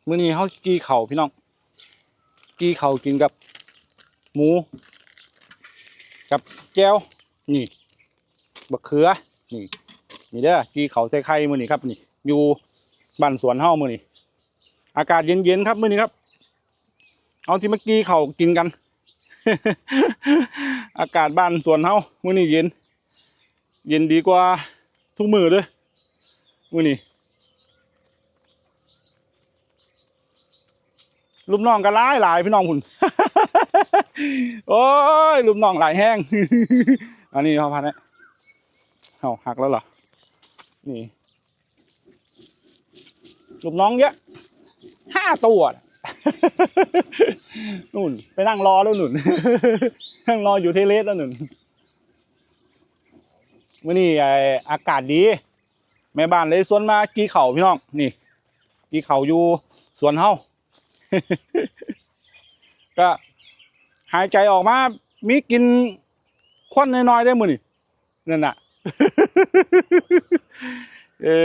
ມື້ນີ້ເຮົາກ່ຽເຂົ້າພີ່ນ້ອງ ກ່ຽເຂົ້າກິນກັບໝູ ກັບແຈ່ວ ນີ້ ບັກເຂືອ ນີ້ ນີ້ເດີ ກ່ຽເຂົ້າໃສ່ໄຂ່ມື້ນີ້ຄັບ ນີ້ ຢູ່ບ້ານສວນເຮົາມື້ນີ້ ອາກາດເຢັນໆຄັບມື້ນີ້ຄັບ ເຮົາຊິມາກ່ຽເຂົ້າກິນກັນ ອາກາດບ້ານສວນເຮົາມື້ນີ້ເຢັນ ເຢັນດີກວ່າທຸກມື້ເດີມື້ນີ້ ລູກນ້ອງກໍຫຼາຍໆ ພີ່ນ້ອງພຸ້ນ ໂອ້ຍ ລູກນ້ອງຫຼາຍແຮງ ອັນນີ້ເຮົາພັດແລ້ວ ເຮົາຫັກແລ້ວເຫຼືອ ນີ້ ລູກນ້ອງເຍາະ ຫ້າຕົວ ນູ້ນ ໄປນັ່ງລໍແລ້ວນູ້ນ ນັ່ງລໍຢູ່ເທເລດແລ້ວນູ້ນ ມື້ນີ້ ເອີ ອາກາດດີ ແມ່ບ້ານເລີຍຊວນມາກ່ຽເຂົ້າພີ່ນ້ອງ ນີ້ ກ່ຽເຂົ້າຢູ່ສວນເຮົາ ກະຫາຍໃຈອອກມາ ມີກິ່ນຄວັນໜ້ອຍໆເດ້ມື້ນີ້ ນັ້ນນະ ເອີ